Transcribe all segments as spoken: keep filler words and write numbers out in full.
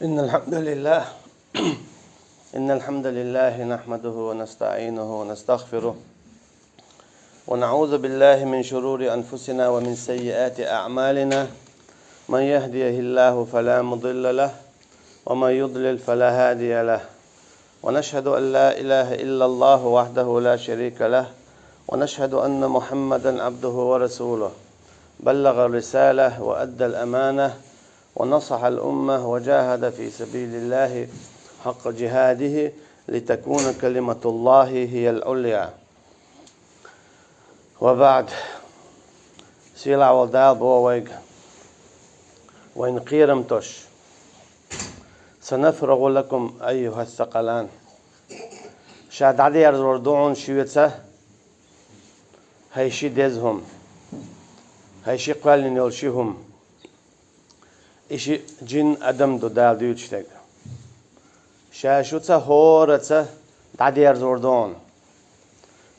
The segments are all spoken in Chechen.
إن الحمد لله إن الحمد لله نحمده ونستعينه ونستغفره، ونعوذ بالله من شرور أنفسنا ومن سيئات أعمالنا. من يهده الله فلا مضل له، ومن يضلل فلا هادي له. ونشهد أن لا إله إلا الله وحده لا شريك له، ونشهد أن محمدا عبده ورسوله، بلغ الرسالة وأدى الأمانة، ونصح الأمة، وجاهد في سبيل الله حق جهاده، لتكون كلمة الله هي العليا. وبعد. Сийлахь волу Дала боху вайга, вайн кхерам тосуш: «سنفرغ لكم أيها الثقلان». Ша дӀадерзор ду хьуна шуьца, хӀай ши деза хӀума, хӀай ши кхоьллина йолу ши хӀума. И ши жин, адам ду Дала дуьйцуш дерг. Ша шуьца хӀоранца дӀадерзор ду хьуна.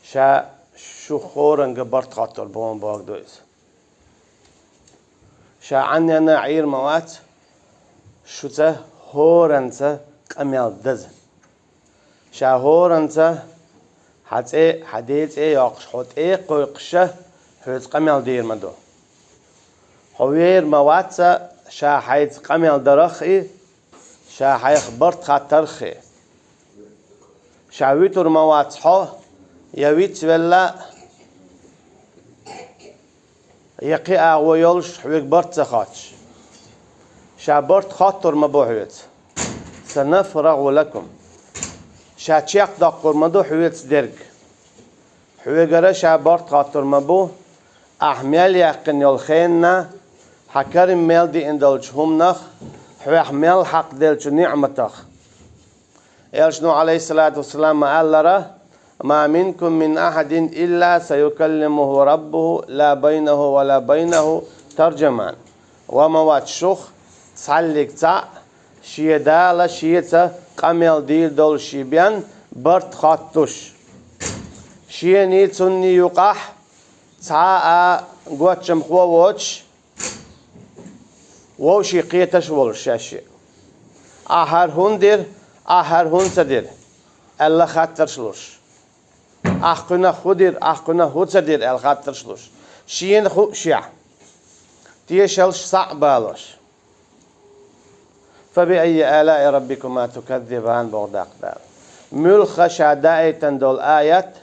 Ша шух хӀоранга барт хоттур бу хьуна, бохург ду иза. Ша Ӏанненна Ӏийр ма вац шуьца хӀоранца къамел даза. Ша хӀоранца хьан цӀе, хьан ден цӀе а йоккхуш, хьо тӀе а кхойкхуш, хьоьца къамел дийр ма ду. Хьо вер ма вац ша хьайца къамел дарах а, ша хьайх барт хаттарх а. Ша вуьтур ма вац хьо, я вицвелла, я кхин агӀо йолуш хьоьга барт ца хоттуш. Ша барт хоттур ма бу хьоьца. «سنفرغ لكم». Ша чекхдоккхур ма ду хьоьца дерг. Хьоьгара ша барт хоттур ма бу, ахь мел яьккхина йолу хенна, хьан карам мел диъна долчу хӀуманах, хьох мел хьакхаделлачу ниӀматах. Элчано, Ӏалайхиссалату вассалам, ма-аллара: «ما منكم من أحد إلا سيكلمه ربه لا بينه ولا بينه ترجمان». Ва ма вац шух цхьаллиг цхьаъ, шен Дала шеца къамел дийр долуш шен бен барт хоттуш. Шений цунний юкъахь цхьа а гочдамхо а воцуш, вовшийн кхеташ а волуш шаьш шиъ. Ахь хӀара хӀунда дира, ахь хӀара хӀунда ца дира аьлла хаттарш а луш. Ахь кхунах хӀун дира, ахь кхунах хӀун ца дира аьлла хаттарш а луш. Шена хуъушехь, тешалш схьа а балош. «فبأي آلاء ربكما تكذبان», боху даккха Дала. Муьлхха ша даийтина долу аят,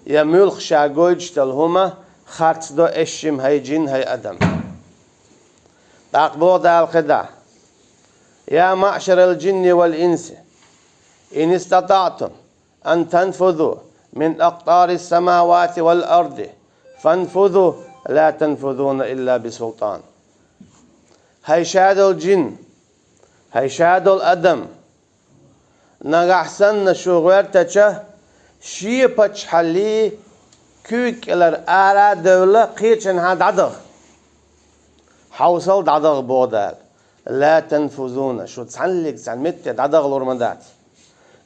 я муьлхха ша гойтуш долу хӀума харц до эшшима, хӀай жин, хӀай адам. ТӀаккха боху Дала кхидӀа: «يا معشر الجن والإنس إن استطعتم أن تنفذوا من أقطار السماوات والأرض فانفذوا لا تنفذون إلا بسلطان». ХӀай ша долу жин, хӀай ша долу адам, нагахь санна шу гӀоьртача, шен паччахьаллин куьйга кӀелара ара а девлла, кхечанхьа дӀадахьа. Хьовсал, дӀадахьа, боху Дала. «لا تنفذون», шу цхьаьнниг цхьана метте дӀадахалур ма дац.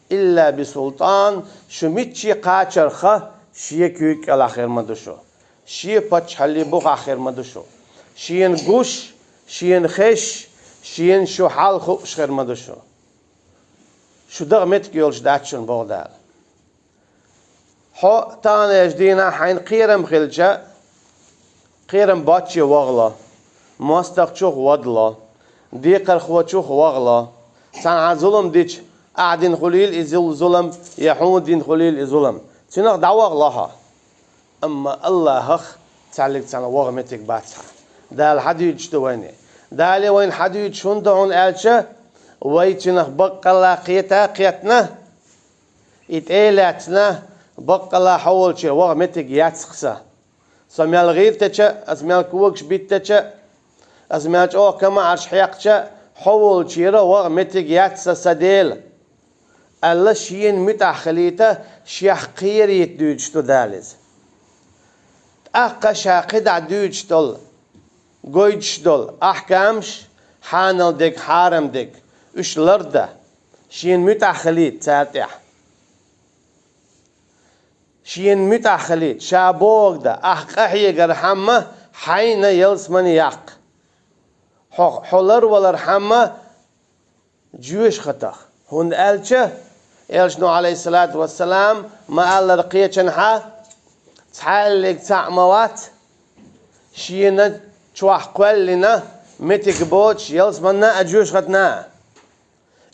«إلا بسلطان», шу мичча кхачарх шен куьйга кӀелахь хир ма ду шу. Шен паччахьаллин бухахь хир ма ду шу. Шена гуш, шена хезаш, шена шу хьал хууш хир ма ду шу. Шу даха меттиг йолуш дац шуна, боху Дала. Хьо таханлерчу дийнахь хьайна кхерам хилча, кхерам боцчу вахало, мостагӀчух вадало, декхархочух вахало, цхьанхьа зулам дича, ахь дина хуьлийла и зул-, зулам, я хьуна дина хуьлийла и зулам, цуьнах дӀавахало хьо. Амма Аллахьах цхьаьллиг цхьана ваха меттиг бац хьан. Дала хьадуьйцуш ду вайна. Дала вайна хьадуьйцуш хӀунда ду хьуна аьлча, вай цуьнах баккъалла кхета а кхетна, и тӀе а лаьцна, баккъалла хьо волчера ваха меттиг яц-кх сан. Со мел гӀиртича, аса мел когаш биттича, аса мел чӀогӀа камаьрша хьекхча, хьо волчера ваха меттиг яц сан, сан Дела, аьлла, шена муьтӀахь хилийта, шех кхерийта дуьйцуш ду Дала иза. ТӀаккха ша кхидӀа дуьйцуш долу, гойтуш долу ахькамаш, хьанал дерг, хьарам дерг, уьш лардан, шена муьтӀахь хилийта царна тӀехь. Шена муьтӀахь хилийта, ша бохург дан, ахь къахьегархьама, хьайна ялсамани яккха. Хьо, хьо ларвалархьама, жоьжахатах. ХӀунда аьлча, Элчано, Ӏалайхиссалату вассалам, ма-аллара кхечанхьа, цхьаьллиг цхьаъ ма вац, шена чохь кхоьллина, меттиг боцуш, ялсаманна а, жоьжахатна а.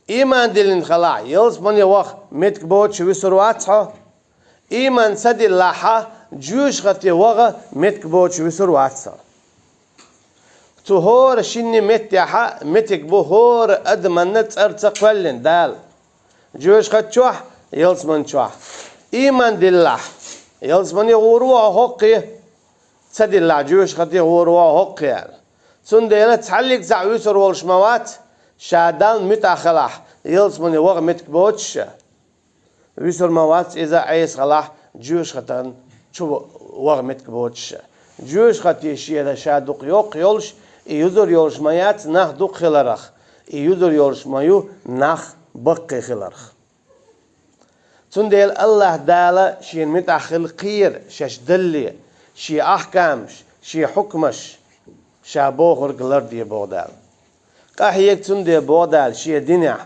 Ийман диллина хилахь, ялсамане ваха меттиг боцуш вуьсур вац хьо. Ийман ца диллахьа, жоьжахате ваха меттиг боцуш вуьсур вац хьо. Цу хӀора шинне меттехьа меттиг бу хӀора адаманна цӀарца кхоьллина Дала. Жоьжахати чохь, ялсамани чохь. Ийман диллахь, ялсамане гӀур ву хьо хӀокхе, ца диллахь, жоьжахате гӀур ву хьо хӀокхе аьлла. Цундела цхьаьллиг цхьаъ вуьсур волуш ма вац, ша Далла муьтӀахь хилахь, ялсамане ваха меттиг боцуш а. Вуьсур ма вац иза, Ӏеса хилахь, жоьжахатан чу ваха меттиг боцуш а. Жоьжахате шена ша дукха йоккха йолуш, и юзур йолуш ма яц нах дукха хиларх, и юзур йолуш ма ю нах баккхий хиларх. Цундела АллахӀ Дала шена муьтӀахь хила кхера шаьш далле, шен ахкамаш, шен хьукмаш, ша бохург ларде боху Дала. Къахьега цундела боху Дала шен динехь,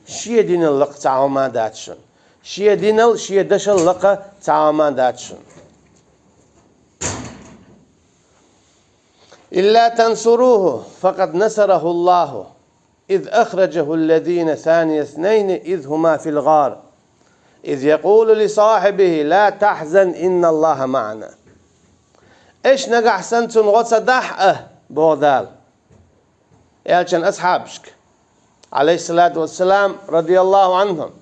шен динал лакха цхьа хӀума а дац шуна. Шен динал, шен дашал лакха цхьа хӀума а дац шуна. إلا تنصروه فقد نصره الله إذ أخرجه الذين ثاني اثنين إذ هما في الغار إذ يقول لصاحبه لا تحزن إن الله معنا. Аша нагахь санна цунна гӀо ца дахь а, боху Дала Элчан асхьабашка, Ӏалайхиссалату вассалам, радияллаху Ӏанхум.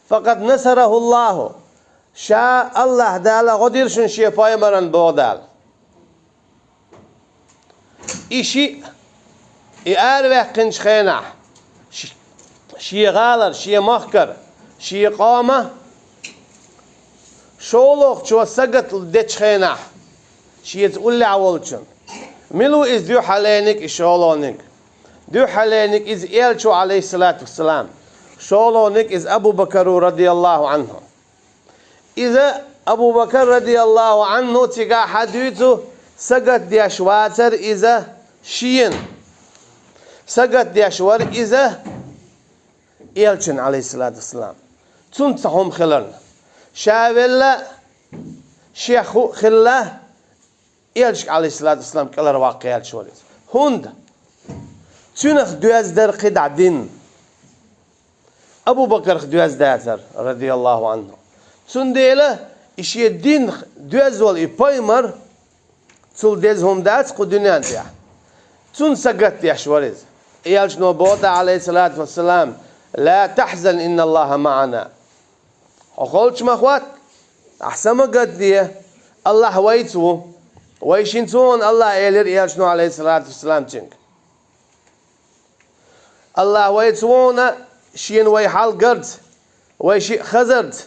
فقد نصره الله. Ша АллахӀ Дала гӀо дира шуна шен пайхамаран, боху Дала. И шиъ, и араваьккхинчу хенахь, ш-, шен гӀалара, шен махкара, шен къоман шолгӀачо сагатдечу хенахь, шеца уллехь волчун. Мила ву иза дуьххьалениг, и шолгӀаниг? Дуьххьалениг иза Элча ву, Ӏалайхиссалату вассалам. ШолгӀаниг иза Абу Бакар ву, радияллаху Ӏанху. Иза, Абу Бакар, радияллаху Ӏанху, цигахь хьан дуьйцу, сагатдеш вацара иза шена. Сагатдеш вара иза Элчана, Ӏалайхиссалату вассалам. Цунна цхьа хӀума хиларна. Ша велла, шех хӀуъа хилла, Элча, Ӏалайхиссалату вассалам, кӀелхьарваккха гӀерташ вара иза. ХӀунда? Цуьнах доьзна дара кхидӀа дин. Абу Бакарх доьзна дацара, радияллаху Ӏанху. Цундела и шен динах доьзна волу и пайхамар, цул деза хӀума дац кху дуьнен тӀехь. Цунна сагатдеш вара иза. Элчано боху, Ӏалайхиссалату вассалам: «Ла тахьзан, инналлаха маӀана». Хьо холчу ма хӀотта, ахь са ма гатде, АллахӀ вайца ву. Вайшинца ву хьуна АллахӀ, элира Элчано, Ӏалайхиссалату вассалам, цуьнга. АллахӀ вайца ву хьуна, шена вай хьал гарца, вай шиъ хазарца,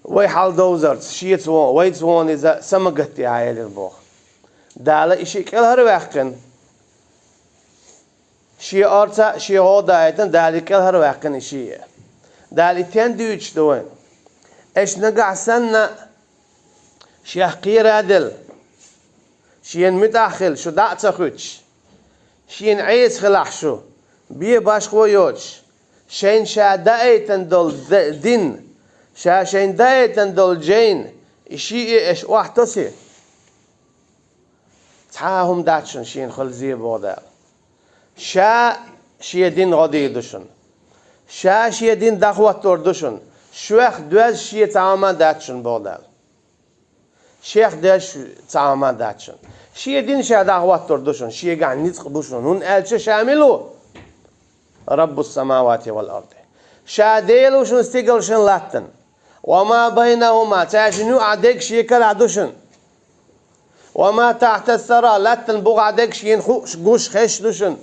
вай хьал довзарца, шеца ву, вайца ву хьуна иза, са ма гатде ахь, элира боху. Дала и шиъ кӀелхьарваьккхина. Шен орца, шен гӀо даийтина, Дала и кӀелхьарваьккхина и шиъ. Дала и стенна дуьйцуш ду вайна? Аша нагахь санна, шех кхера а делла, шена муьтӀахь а хилла, шу дӀа а ца хуьттуш, шена Ӏеса хилахь шу, бен башхо а йоцуш, шайна ша даийтина долу д-, дин, ша шайна даийтина долу жайна, и шиъ а аша охьатосий? Цхьа а хӀума дац шуна шена хила зе, боху Дала. Ша шен дин гӀо дийр ду шуна. Ша шен дин дӀахӀоттор ду шуна. Шех доьзна шен цхьа хӀума а дац шуна, боху Дала. Шех доьзна цхьа хӀума а дац шуна. Шен дин ша дӀахӀоттор ду шуна, шегахь ницкъ бу шуна. ХӀунда аьлча ша мила ву? Раббус самавати вал арди. Ша Дела ву шуна стигалшна, латтана. Ва ма байнахума, цаьршинна юкъахь дерг шен карахь ду шуна. Ва ма тахьтас сара, латтана бухахь дерг шена хууш, гуш, хезаш ду шуна.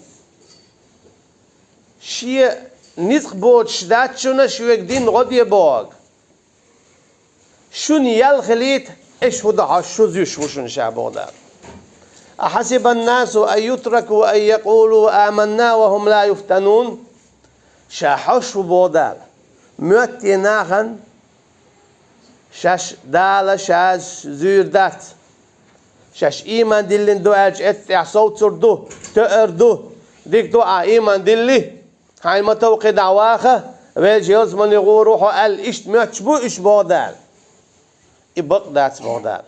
Шен ницкъ боцуш дац шуна шуьга дин гӀо де бохург. Шуна ял хилийта, аша хӀун дан хьожуш, шу зуьйш ву шуна ша, боху Дала. Ахьасибан-насу ан ютраку ан якъулу аманна ва хӀум ла юфтанун? Ша хьожуш ву, боху Дала, моьтту нахана, шаьш Дала ша зуьйр дац, Шаьш ийман диллина ду аьлча, эццахь совцур ду, тоьар ду. Дика ду ахь ийман дилли, хьайна ма-тов кхидӀа ваха, вежа ялсамане гӀур ву хьо аьлла, иштта моьттуш бу уьш, боху Дала. И бакъ дац, боху Дала.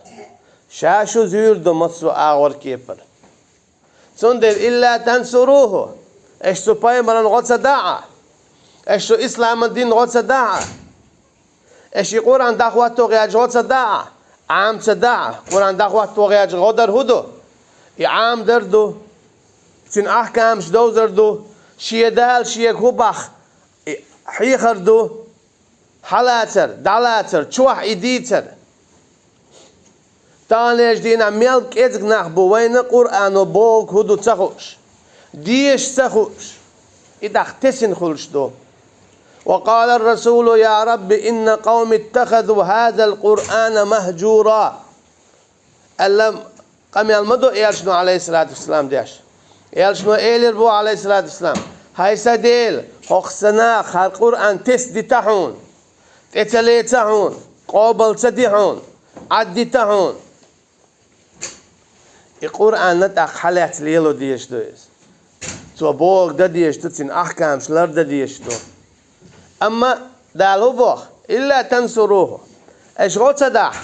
Ша шу зуьйр ду массо а агӀор, кепара. Цундела, илла тансуруху, аша цу пайхамаран гӀо ца дахь а, аша цу исламан дин гӀо ца дахь а, аша и Къуръан дӀахӀотто гӀерташ гӀо ца дахь а, Ӏама ца дахь а, Къуръан дӀахӀотто гӀерташ гӀо дар хӀун ду? И Ӏамадар ду, цуьнан ахкамаш довзар ду, шен Дала шега хӀун боху, и хьехар ду. Хьалацар, дӀалацар, чохь и дийцар. Таханлерчу дийнахь мел кӀезиг нах бу вайна Къуръано бохург хӀун ду ца хууш, дезаш ца хууш. И тӀаккха тесина хуьлуш ду. Ва къала ар-расулу: «Я Рабби, инна къавми иттахазу хазал Къуръана махьжура». Аьлла къамел ма ду элчано, Ӏалайхиссалату вассалам, деш. Элчано элира боху, Ӏалайхиссалату вассалам: «ХӀай сан Дела, хӀокху сан наха хӀара Къуръан тесна дита хьуна, тӀе ца леца хьуна, къобал ца де хьуна, Ӏаддита хьуна». И Къуръанна тӀаккха хьалаьцна лело дезаш ду иза. Цо бохург дан дезаш ду, цуьнан ахкамаш лардан дезаш ду. Амма Дала хӀун боху? «Илла тансуруху». Аша гӀо ца дахь,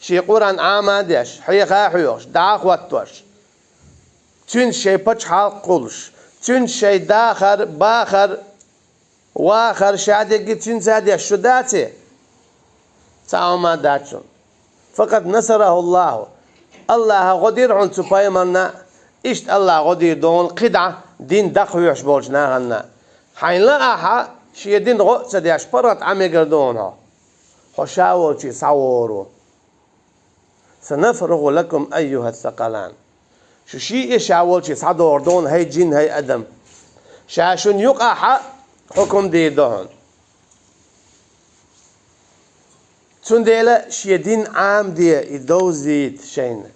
шен Къуръан Ӏама а деш, хьеха а хьоьхуш, дӀа а хӀоттош, цуьнца шайн пачхьалкх а кхуллуш, цуьнца шайн дахар, бахар, вахар, шадерриге цуьнца а деш шу даций? Цхьа хӀума а дац шуна. «Факъад насараху Аллаху». Аллаха гӀо дира хьуна цу пайхамарна, иштта Аллаха гӀо дийр ду хьуна кхидӀа дин дӀакхоьхьуш болчу нахана. Хьайна лаахь а, шен дин гӀо а ца деш, паргӀат Ӏан мегар ду хьуна хьо. Хьо ша волчу схьавогӀур ву. «Санафругу лакум айюхас-сакъалан». Шу шиъ а ша волчу схьадогӀур ду хьуна, хӀай джин, хӀай адам. Ша шуна юкъахь а хьукум дийр ду хьуна. Цундела шен дин Ӏамаде, и довзийта шайна,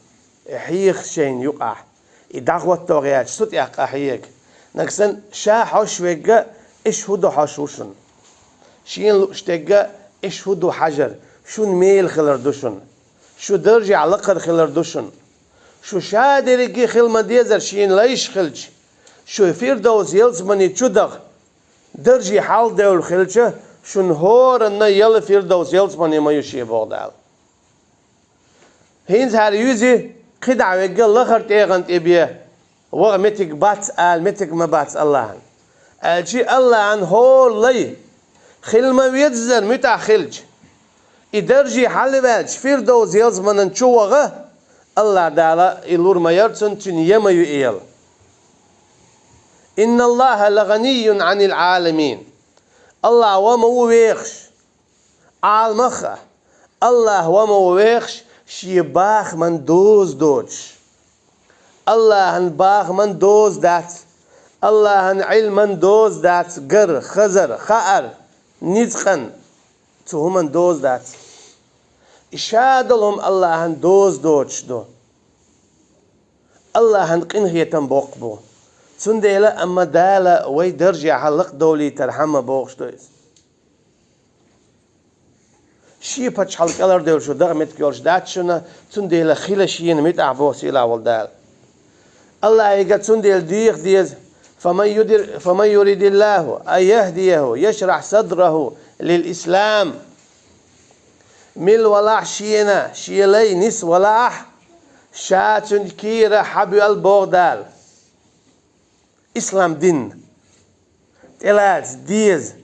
и хьеха шайна юкъахь, и дӀахӀотто гӀерташ цу тӀехь къахьега. Нагахь санна ша хьожуш верг а, иштта хӀун ду хьожуш ву шуна. Шена лууш дерг а, иштта хӀун ду хьажар, шуна мела хилар ду шуна. Шу даржехь лакхара хилар ду шуна. Шу шадерриге хила ма-дезара шена лайш хилча, шу Фирдовс ялсамани чу даха дарже хьалдевлла хилча, шуна хӀоранна яла Фирдовс ялсамани ма ю шен, боху Дала. ХӀинца хӀара юьзи кхидӀа верг а лахара тӀегӀан тӀе бен, ваха меттиг бац ала, меттиг ма бац Аллахьан. Аьлчи Аллахьан хӀора лай, хила ма-веззара муьтӀахь хилча, и дарже хьалаваьлча, Фирдовс ялсаманан чу ваха, Аллахь Дала и лур ма яра цунна, цуьнан я ма ю и яла. «Инна Аллаха ла гӀанийюн Ӏанил Ӏаламин». Аллахь ва ма ву вехаш Ӏаламах а. Аллахь ва ма ву вехаш шен бахаман доза доцуш. Аллахьан бахаман доза дац, Аллахьан Ӏилман доза дац, гар, хазар, хаар, ницкъан, цу хӀуман доза дац. И ша долу хӀума Аллахьан доза доцуш ду. Аллахьан къинхетам боккха бу. Цундела амма Дала вай даржехь лакхадовлийтархьама бохуш ду иза. Шен пачхьалкх кӀелхьардевлла шу даха меттиг йолуш дац шуна, цундела хила шена муьтӀахь боху сийлахь волу Дала. Аллахьига цундела деха деза: «Фаман юдир-, фаман юридиллаху ан яхдияху яшрахь садраху лил ислам». Мила валахь шена шен лай нисвалахь, ша цуьнан кийра хьабоьлла боху Дала. Ислам дин тӀелаца деза,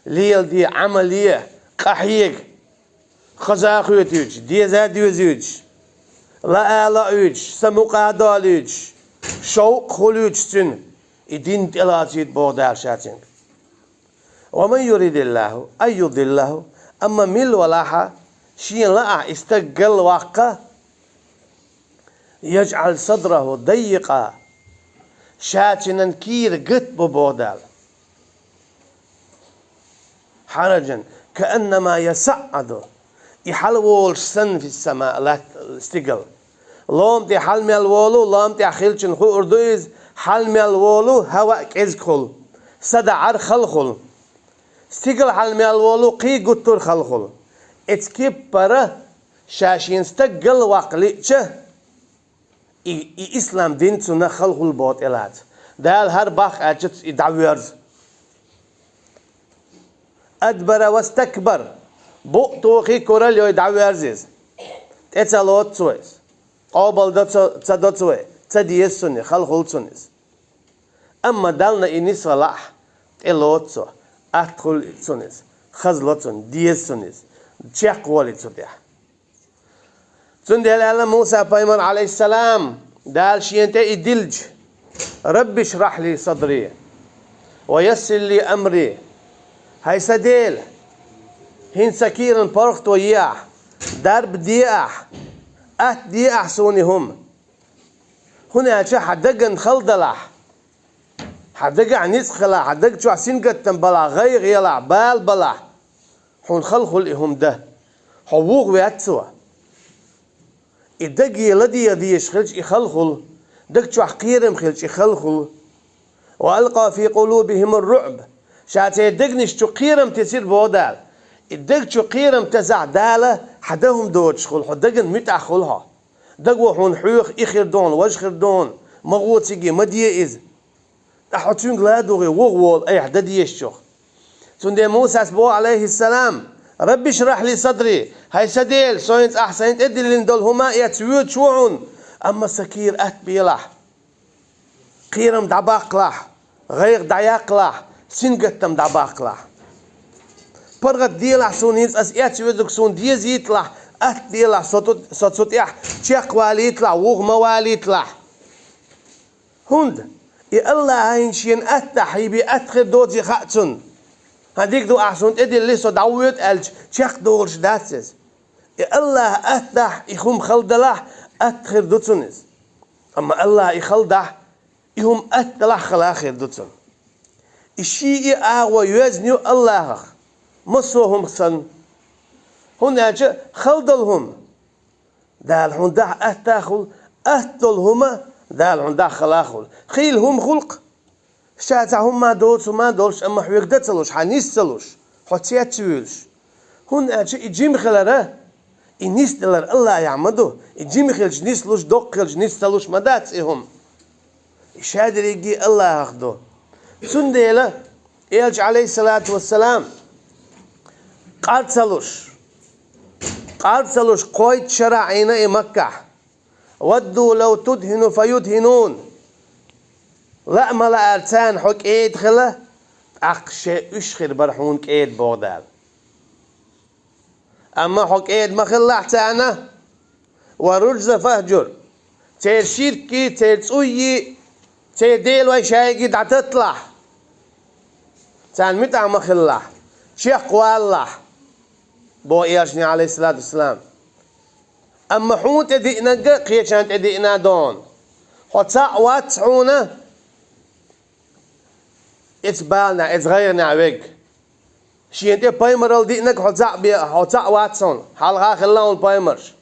леладе, Ӏамале, къахьега, хаза а хоьтуьйтуш, деза а доьзуьйтуш, лаа а лоуьйтуш, самукъа а долуьйтуш, шовкъ хуьлуьйтуш цуьнан, и дин тӀелоцуьйту боху Дала ша цуьнга. «Ва ман юридиллаху ан юдиллаху», амма мила валахь а, шена лаахь и стаг галваккха, «яжъал садраху даййикъа», ша цуьнан кийра гатбо боху Дала. «Хьараджан, кааннама ясаӀӀаду», и хьалаволуш санна фиссама латта стигала. Лом тӀе хьалмел волу, лом тӀехь хиллачунна хуур ду иза, хьалмел волу, хӀаваъ кӀезиг хуьлу, садаӀар хала хуьлу. Стигала хьалмел волу, кхин гуттар а хала хуьлу. Эцу кеппара ша шена стаг галваккха лиъча, И, и ислам дин цунна халхул бо тӀелаца. Дала хӀара баккха аьлча и дӀавоьрзу. أدبر واستكبر. Букъ тохий, курал йой дӀавоьрзу иза. ТӀе ца лоцу цо иза. Къобал до ца, ца до цо, ца деза цунна, халхул цунна иза. Амма Далла и нисвалахь, тӀе лоцу цо, атта хуьлу цунна иза, хазло цунна, деза цунна иза, чекхволий цу тӀехь. Цундела аьлла Муса пайхамар, алейхиссалам, Дала шена тӀе и диллича: «رب اشرح لي صدري ويسر لي أمري». ХӀай сан Дела, хӀинца сан кийран паргӀато е ахь, дарба де ахь, атта де ахь суна и хӀума. ХӀунда аьлча хьан дагна хала далахь, хьан дагахь ницкъ хилахь, хьан даг чохь сингаттам балахь, гӀайгӀа елахь, бала балахь, хьуна хала хуьлу и хӀума дан. Хьо вуха ваьццо. И даге ладегӀа дезаш хилча, и хала хуьлу, даг чохь кхерам хилча, и хала хуьлу. «وألقى في قلوبهم الرعب». Ша церан дегнаш чу кхерам тесира боху Дала. И даг чу кхерам тесахь Дала, хьан дан хӀума доцуш хуьлу, хьо дагна муьтӀахь хуьлу хьо. Даго хьуна хьоьху, и хир ду хьуна, важа хир ду хьуна, ма гӀо цига, ма де иза. Ткъа хьо цуьнга ладугӀий, вуха волу айхьа дан дезачух. Цундела Мусас боху, алейхиссалам: «رب اشرح لي صدري». ХӀай сан Дела, со хӀинца ахь сайна тӀедиллина долу хӀума эцна воьдуш ву хьуна, амма сан кийра атта белахь. Кхерам дӀабаккхалахь, гӀайгӀа дӀаяккхалахь, сингаттам дӀабаккхалахь. ПаргӀат делахь суна хӀинца ас эцна везарг суна дезийталахь, атта делахь, со ту-, со цу тӀехь чекхвалийталахь, вуха ма валийталахь. ХӀунда и Аллаха хӀинца шена атта хьий бен атта хир доций хаьа цунна. ХӀан, дика ду, ахь суна тӀедиллий, со дӀавоьду аьлча, чекхдолуш дац иза. И Аллаха атта дахь, и хӀума хала далахь, атта хир ду цунна иза. Амма Аллаха и хала дахь, и хӀума атта далахь, хала хир ду цунна. И ший и агӀо йоьзна ю Аллахах, массо а хӀумах санна. ХӀунда аьлча хала долу хӀума Дала хьуна дахь атта а хуьлу, атта долу хӀума Дала хьуна дахь хала а хуьлу. Хийла хӀума хуьлу-кх. Ша цхьа хӀумма доцу, хӀумма долуш, амма хьоьга дан ца луш, хьан нис ца луш, хьо цец ца вуьйлуш. ХӀунда аьлча и жима хилар, и нисдалар Аллахьехь ма ду. И жима хилча нислуш, доккха хилча нис ца луш ма дац и хӀума. И шадерриге Аллахьах ду. Цундела Элча, алейхиссалату вассалам, къар ца луш, къар ца луш кхойтта шарахь Ӏийна и Маккахь. «ودوا لو تدهن فيدهنون». Лаа ма лаара царна хьо кӀеда хила, тӀаккха шен уьш хир бара хьуна кӀеда, боху Дала. Амма хьо кӀеда ма хилалахь царна, «والرجز فاهجر». Церан ширкий, церан цӀуйий, церан делой шайгий дӀататталахь. Царна муьтӀахь ма хилалахь, чекхвалалахь, боху Элчане, алейхиссалату вассалам. Амма хьуна тӀедиънарг а кхечарна тӀедиъна а дона. Хьо цхьаъ вац хьуна эцу баланехь, эцу гӀайгӀанехь верг. Шена тӀе пайхамаралла диънарг хьо цхьаъ бе-, хьо цхьаъ вац хьуна, хьалха хилла хьуна пайхамарш.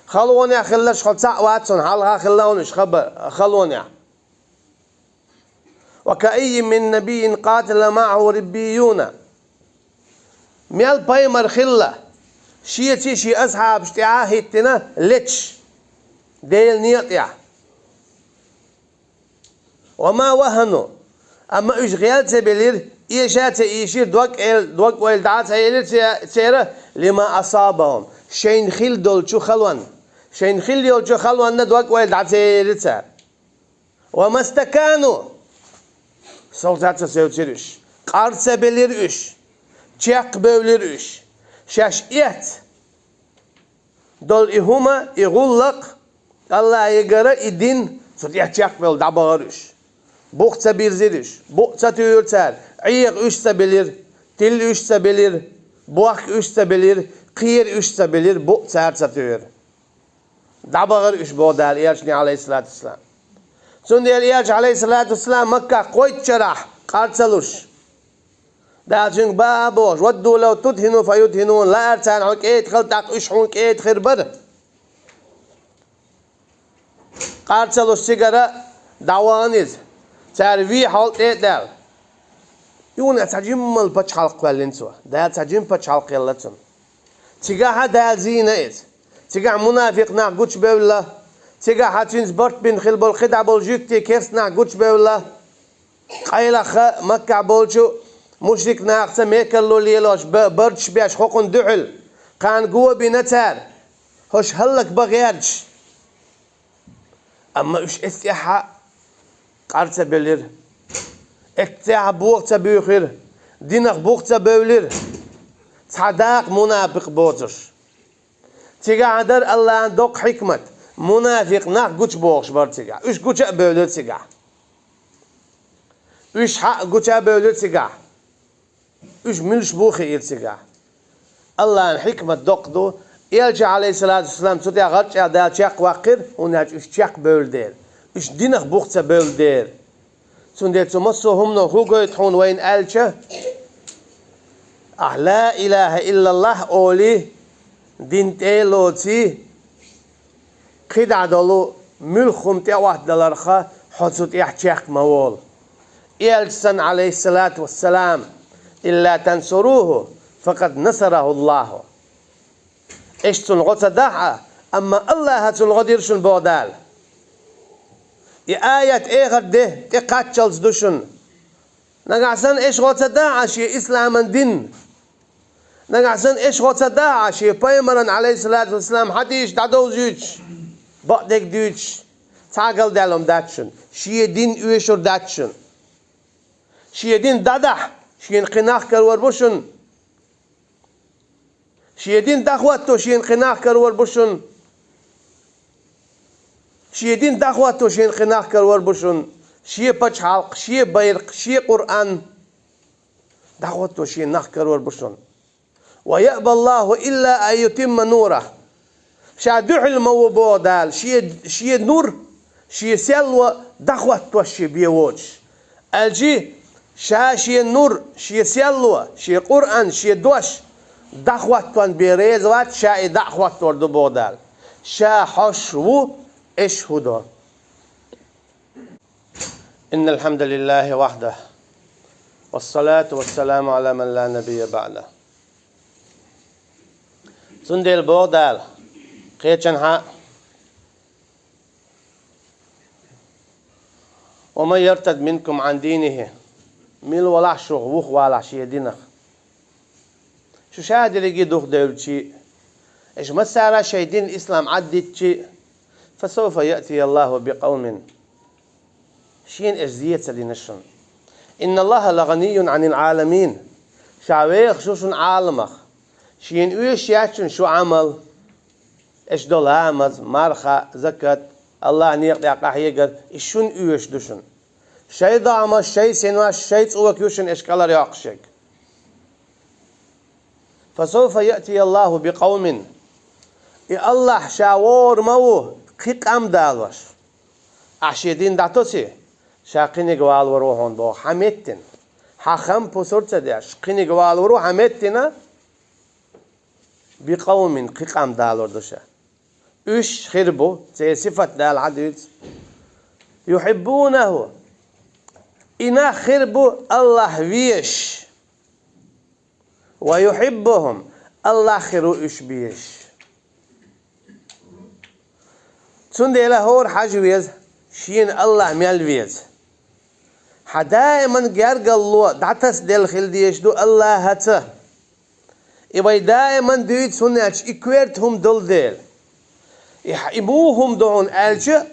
Халонехь хилларш хьо цхьаъ вац хьуна, хьалха хилла хьуна уьш хаба-, халонехь. «وكأين من نبي قاتل معه ربيون». Мел пайхамар хилла, шеца а, шен асхьабашна тӀехь а хӀиттина леташ, Делан некъа тӀехь. «وما وهنوا». Амма уьш гӀел ца белира, эша а ца ийшира, дог-, эл-, дог-ойла дӀа а ца елира це-, церан, «لما أصابهم», шайна хилла долчу халонна. Шайна хилла йолчу халонна дог-ойла дӀа ца елира цара. «وما استكانوا». Сов цхьа ца севцира уьш. Къар ца белира уьш. Чекхбевлира уьш. Шаьш эцна долу и хӀума, и гӀуллакх, Аллахьегара и дин, цу тӀехь чекхбевлла дӀабахара уьш. Бух ца бирзира уьш. Букъ ца туьйра цара. ӀегӀа уьш ца белира. Тилла уьш ца белира. Бохка уьш ца белира. Кхера уьш ца белира. Букъ цара ца туьйра. ДӀабахара уьш, боху Дала Элчане, алейхиссалату вассалам. Цундела Элча, алейхиссалату вассалам, Маккахь кхойтта шарахь къар ца луш, Дала цуьнга баха а бохуш: «ودوا لو تدهن فيدهنون», лаара царна хьо кӀеда хила, тӀаккха уьш хьуна кӀеда хир бара. Къар ца луш цигара дӀавахана иза. Цара вен хьал тӀе а даьлла. Юха цхьа жимма пачхьалкх кхоьллина цо. Дала цхьа жима пачхьалкх елла цунна. Цигахь а Дала зийна иза. Цигахь мунафикъ нах гучубевлла, Цигахь хьа цуьнца барт бина хила болу кхидӀа болу жуьгти керста нах гучубевлла, къайлаха Маккахь болчу мушрик нахаца мекарло лелош, ба-, барташ беш хӀокхунна дуьхьал, кхана го а бина цара, хӀорш хӀаллак бан гӀерташ. Амма уьш эццехьа къар ца белира. Эццехьа боху ца буьйхира. Динах бух ца бевлира. Цхьа дакъа мунапикъ боцуш. Цигахь дара Аллахьан доккха хьикмат. Мунафикъ нах гучубохуш бара цигахь. Уьш гуча а бевлира цигахь. Уьш хьаъ гуча а бевлира цигахь. Уьш муьлш бу хиира цигахь. Аллахьан хьикмат доккха ду. Элча, Ӏалайхиссалату вассалам, цу тӀехь гӀарчӀ а Дала чекхваккхира, хӀунда аьлча уьш чекхбевлла дера. Уьш динах бух ца бевлла дера. Цундела цу массо а хӀумано хӀун гойту хьуна вайна аьлча, ахь ла илаха иллаллахӀ олий, дин тӀе а лоций, кхидӀа долу муьлхха хӀума тӀеӀоттадаларх хьо цу тӀехь чекх ма волу. Элча санна, Ӏалайхиссалату вассалам, илла тансуруху, факъад насараху АллахӀу. Аша цунна гӀо ца дахь а, амма Аллаха цунна гӀо дира шуна боху Дала. И аят эхарт де тӀекхаччалц ду шуна. Нагахь санна аша гӀо ца дахь а шен исламан дин, нагахь санна аша гӀо ца дахь а шен пайхамаран, Ӏалайхиссалату вассалам, хьадисаш дӀадовзуьйтуш, бакъдерг дуьйцуш, цхьа а галдаьлла хӀума дац шуна. Шен дин оьшур дац шуна. Шен дин дӀадахь, шена кхин нах карор бу шуна. Шен дин дӀахӀотто шена кхин нах карор бу шуна. Шен дин дӀахӀотто шена кхин нах карор бу шуна. Шен пачхьалкх, шен байракх, шен Къуръан дӀахӀотто шена нах карор бу шуна. Ва яъба АллахӀу илла ан ютимма нурахӀ. Ша дуьхьал ма ву боху Дала, шен, шен нур, шен серло дӀахӀоттош шен бен воцуш. Аьлчи, ша шен нур, шен серло, шен Къуръан, шен дош дӀахӀоттон бен реза вац, ша и дӀа а хӀоттор ду боху Дала. Ша хьош ву, аша хӀун до. إن الحمد لله وحده، والصلاة والسلام على من لا نبي بعده. Цундела боху Дала, кхечанхьа: «ومن يرتد منكم عن دينه», мила валахь шух вухвалахь шен динах. Шу ша дерриге а духадевлчи, аша массара а шайн дин ислам Ӏаддитчи, «فسوف يأتي الله بقوم», шена аша зе ца дина шуна. «إن الله لغني عن العالمين», ша вехаш ву шуна Ӏаламах. Шена оьшуш яц шуна шу Ӏамал, аша до ламаз, марха, закат, Аллахьан некъа тӀехь къахьегар, и шуна оьшуш ду шуна. Шайн догӀмаш, шайн синош, шайн цӀока ю шуна аша кӀалар йоккхуш ерг. «فسوف يأتي الله بقوم». И Аллахь ша вогӀур ма ву кхин къам далош. Ахь шен дин дӀатосий, ша кхиниг валавар ву хьуна боху хьан меттина. Хьан хам пусар ца деш, кхиниг валавар ву хьан меттина, «بقوم», кхин къам далор ду ша. Уьш хир бу, церан сифат Дала хьадуьйцу: «يحبونه». И нах хир бу Аллахь везаш. «ويحبهم», Аллахь хир ву уьш безаш. Цундела хӀора хьажа веза, шена Аллахь мел веза. Хьан даиман гергарло дӀатасаделла хила дезаш ду Аллахьаца. И вай даиман дуьйцу, хӀунда аьлча и коьрта хӀума долу дела. И хьан, и муха хӀума ду хьуна аьлча,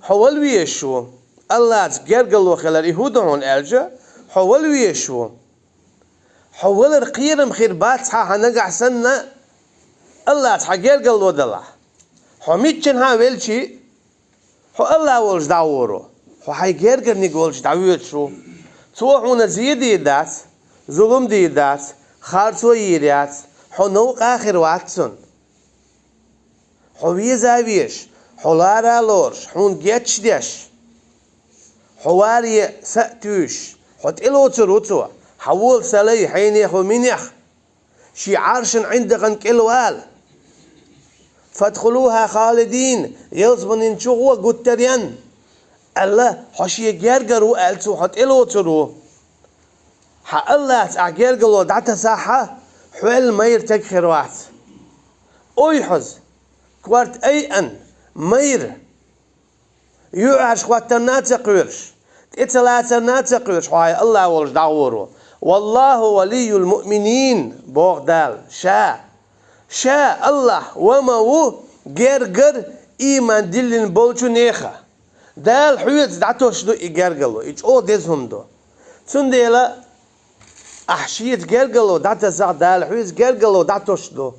хьо вала везаш ву. Аллахьаца гергарло хилар и хӀун ду хьуна аьлча, хьо вала везаш ву. Хьо валар кхерам хир бац хьан, хьан нагахь санна Аллахьаца хьан гергарло далахь. Хьо миччанхьа а велчи, хьо Аллахь волчу дӀагӀур ву, хьо хьайн гергарниг волчу дӀавоьдуш ву. Цо хьуна зе дийр дац, зулам дийр дац, харцо йийр яц, хьо новкъа а хир вац цунна. Хьо веза а везаш, хьо лара а лоруш, хьуна гечдеш, хьо варе са а туьйсуш, хьо тӀелоцур ву цо, хьан вола са лай, хьенех а, минех а. Шен Ӏаршан ӀиндагӀан кӀел вала. «فادخلوها خالدين», ялсаманин чу гӀо гуттаренна, аьлла, хьо шен гергара ву аьлла, цо хьо тӀелоцур ву. Хьан Аллахьаца ахь гергарло дӀатасахь а, хьол майра таг хир вац. Ой хьоза, корта айъан, Майра, юьхьӀаьржа хӀоттарна а ца кхоьруш, тӀе ца лацарна а ца кхоьруш, хьо хьай АллахӀ волчу дӀагӀоро. «Валлаху валийюл муъминин», боху Дала. Ша, Ша, АллахӀ, ва ма ву гергара ийман диллина болчу нехан. Дала хьоьца дӀатосуш ду и гергарло, и чӀогӀа деза хӀума ду. Цундела ахь шеца гергарло дӀатасахь, Дала хьоьца гергарло дӀатосуш ду.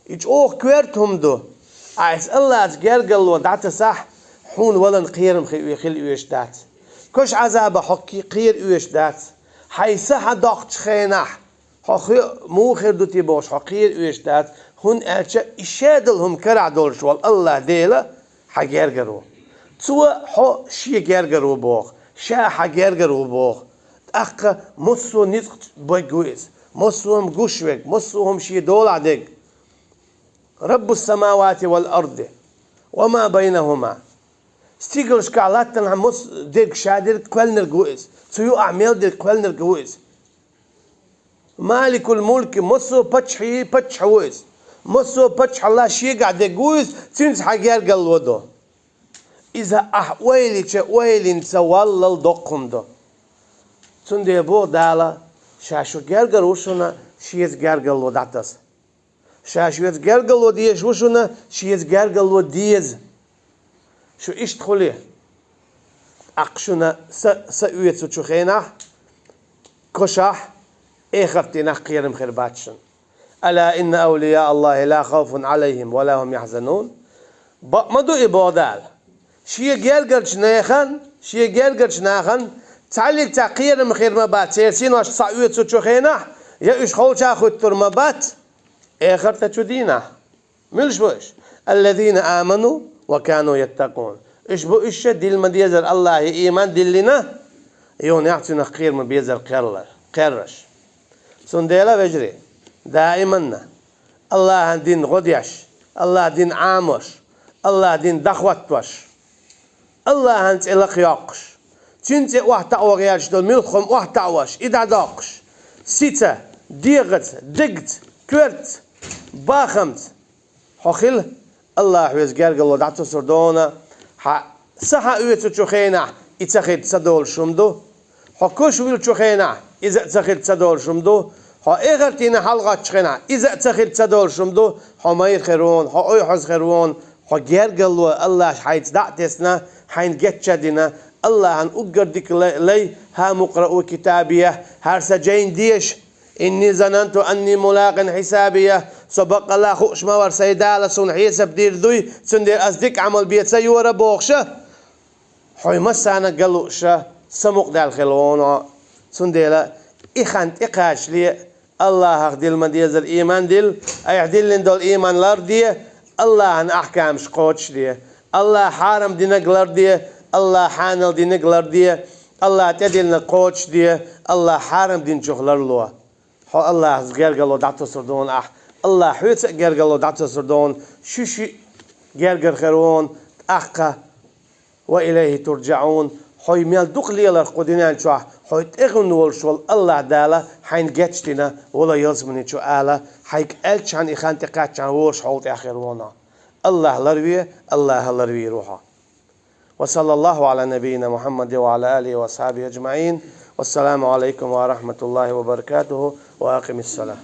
И чӀогӀа коьрта хӀума ду. Ахь иза АллахӀца гергарло дӀатасахь, хьуна валан кхерам хи-, хила оьшуш дац. Кошан Ӏазабах хьо ки-, кхера оьшуш дац. Хьайн са хьан доккхучу хенахь, хьо хи-, муха хир ду те бохуш, хьо кхера оьшуш дац, хӀунда аьлча и шадолу хӀума карахь долуш волу АллахӀ Дела хьан гергара ву. Цо хьо шен гергара ву боху, ша хьан гергара ву боху. ТӀаккха массо а ницкъ бег ву иза, массо а хӀума гуш верг, массо а хӀума шен долахь дерг. Раббус-самавати вал арди ва ма байнахума. Стигалшкахь, латтанхьа массо а дерг ша дерг кхоьллинарг ву иза. Цу юкъахь мел дерг кхоьллинарг ву иза. Маликул мулки, массо а паччахьийн паччахь ву иза. Массо а паччахьалла шегахь дерг ву иза, цуьнца хьан гергарло ду. Иза ахь ойла йича, ойла йина ца валлал доккха хӀума ду. Цундела боху Дала, ша шу гергара ву шуна, шеца гергарло дӀатаса. Ша шеца гергарло дезаш ву шуна, шеца гергарло деза. Шу иштта хуьлий, тӀаккха шуна са, са оьцучу хенахь, кошахь, эхартдийнахь кхерам хир бац шуна. «Ала инна авлияа Аллахи ла хавфун алайхим ва ла хум яхзанун». Бакъ ма ду и боху Дала. Шен гергарчу нехан, шен гергарчу нахана цхьаллиг цхьа кхерам хир ма бац, церан синош схьаоьцучу хенахь, я уьш холчахуьттур ма бац, эхартачу дийнахь. Муьлш бу уьш? «Аллазина аману ва кану яттакъун». Уьш бу уьш ша дилла ма-дезара АллахӀе ийман диллина, юханехь цуьнах кхера ма-безара кхерла-, кхерраш. Цундела, вежарий, даиманна АллахӀан дин гӀо деш, АллахӀан дин Ӏамош, АллахӀан дин дӀахӀоттош, АллахӀан цӀе лакхайоккхуш, Цуьнан цӀе охьатаӀо гӀерташ долу муьлхха хӀума охьатаӀош, и дӀадоккхуш, сица, дегӀаца, дегца, коьртаца, бахамца хьо хила, АллахӀа хьоьца гергарло дӀатосур ду хьуна, хьан са хьан оьцучу хенахь и ца хилча ца долуш хӀума ду, хьо куш вуьлучу хенахь иза а ца хилча ца долуш хӀума ду, хьо эхартдийнахь хьалагӀоттучу хенахь иза а ца хилча ца долуш хӀума ду, хьо майра хир ву хьуна, хьо ойхьаз хир ву хьуна, хьо гергарло АллахӀа хьайца дӀа а тесна, хьайна гечдина, АллахӀан уггар дика лай, лай: «Хьа мукъраъу китабия», хӀара сан жайна деша, «Инни зананту анни мулакъин хьисабия», со баккъалла хууш ма вара сайн Дала суна хьесап дийр дуй, цундела ас дика Ӏамал бен ца йора бохуша, хьо массарна а ган лууша, самукъадаьлла хила ву хьуна. Цундела и хан тӀекхачале, АллахӀах дилла ма-дезара ийман дилла, айхьа диллина долу ийман ларде, АллахӀан ахкамаш кхочушде, АллахӀа хьарам динарг ларде, АллахӀа хьанал динарг ларде, АллахӀа тӀедиллинарг кхочушде, АллахӀа хьарам динчух ларло. Хьо АллахӀаца гергарло дӀатосур ду хьуна ахь, АллахӀа хьоьца а гергарло дӀатосур ду хьуна, шу шиъ гергара хир ву хьуна, тӀаккха «Ва илайхи туржаӀун», хьо мел дукха леларх кху дуьнен чохь, хьо тӀехула волуш волу АллахӀ Дала хьайна гечдина, вала ялсамани чу ала, хьайга аьллачхьана и хан тӀекхаччахьана волуш хьол тӀехь хир ву хьуна. АллахӀ ларве, АллахӀа ларвийр ву хьо. Ва саллаллаху Ӏала набийина Мухьаммадин ва Ӏала алихи ва асхьабихи аджмаӀин. Вассаламу Ӏалайкум ва рахьматуллахи ва баракатуху. Ва акъимиссалат.